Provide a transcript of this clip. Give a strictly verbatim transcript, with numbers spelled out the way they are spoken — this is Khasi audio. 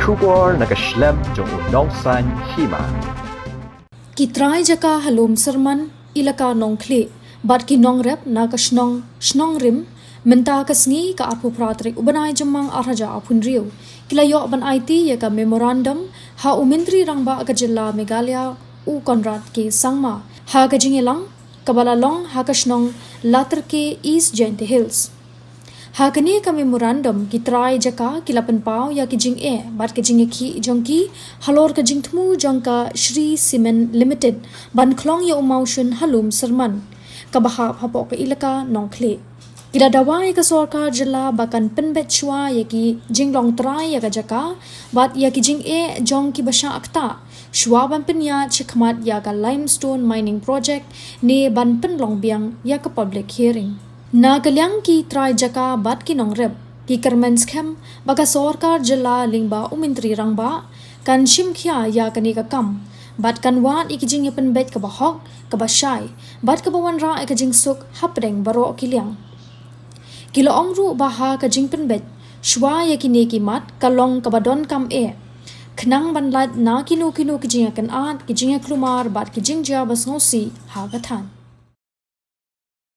Khubor na ka shlem jong u Nongsaiñ Hima. Ki trai jaka ha Lum Syrman, Elaka Nongkhlieh, bad ki nongrep na ka shnong Shnongrim, mynta ka sngi ka arphew phra tarik u bnai Jymmang arhajar arphew hynriew, ki la ïoh ban aiti ïa ka memorandum ha u Myntri Rangbah ka Jylla Meghalaya, u Conrad K Sangma, ha ka jingïalang kaba la long ha ka shnong Latyrke, East Jaintia Hills. Ha kane ka memorandum, ki trai jaka ki la pynpaw ïa ki jingeh bad ka jingïakhih jong ki halor ka jingthmu jong ka Shree Cement Limited ban khlong ïa u mawshun ha Lum Syrman, kaba hap hapoh ka Elaka Nongkhlieh. Ki la dawa ïa ka sorkar jylla ba kan pynbeit shuwa ïa ki jinglong trai ïa ka jaka bad ïa ki jingeh jong kiba shah ktah, shuwa ban pynïaid shakhmat ïa ka limestone mining project ne ban pynlong biang ïa ka public hearing. Na ka liang ki trai jaka bad ki nongrep, ki kyrmen skhem ba ka sorkar jylla lyngba u Myntri Rangbah kan shim khia ïa kane ka kam bad kan wad ïa ki jingïapynbeit kaba hok, kaba shai bad kaba wanrah ïa ka jingsuk hapdeng baroh ki liang. Ki la ong ruh ba ha ka jingpynbeit shuwa ïa kine ki mat ka long kaba donkam eh, khnang ban lait na kino kino ki jingïakynad, ki jingïakulmar bad ki jingjia basngewsih ha ka thaiñ.